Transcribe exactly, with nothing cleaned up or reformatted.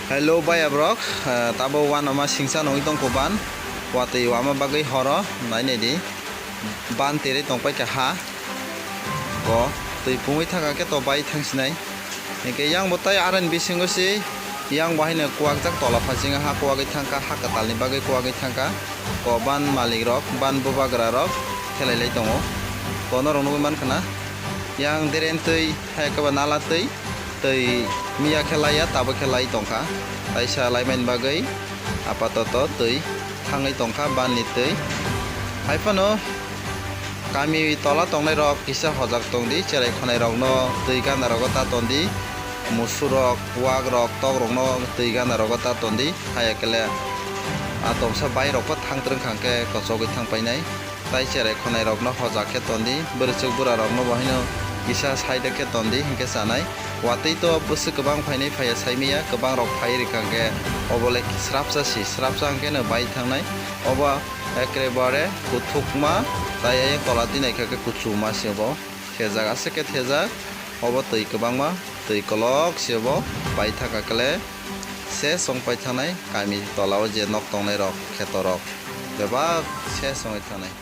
Hello bhaiya borok, eh, tabuk uanama singsa nugwi tongkha ban, watwi wama bagwi horo nainai di, ban terwi tongpai kha ha, ko twi pungwi thangkha khe to bai thangsinai, hinkhe yang bo tai aroni bisingo se yang bo haino kuwakjak tola phasingo ha kuwagwi thangkha, ha kwtalni bagwi kuwagwi thangkha, ko ban malik rok, ban bubagra rok khelai lai tongo, ko norok nugwi mankha na. Yang deren twi, hai khe ba nala twi, twi miya khe laiya, tabuk khe lai tongkha. Taisa laimani bagwi apatoto twi thangwi tongkha, banni twi. Hai phano kami tola tongnai rok kisa hojak tongdi, cherai khonai rokno twi gana rogo ta tondi, musu rok, wak rok, tok rokno twi gana rogo ta tondi, haya khe le a tongsa bai rok bo thang twrwng kha khe kochogwi thang painai. Tai cherai khonai rokno hojak khe tondi, bwrwichwk bura rokno bo haino kisa side khe tondi hinkhe chanai. Watwi to bwswk kwbang phainai phaiya saimanya, kwbang rok phai rikha khe obo le srapsa si, srapsa hwnkhe no bai thangnai. Obo ekrebare kuthukma, tai ayang tola twi naikha khe kuchuma se obo. Thejak aswk khe thejak, obo twi kwbangma, twi kolok se obo bai thangkha khe le se chong pai thangnai kami tola o je nok tongnai rok, kheto rok bebak se chongwi thangnai.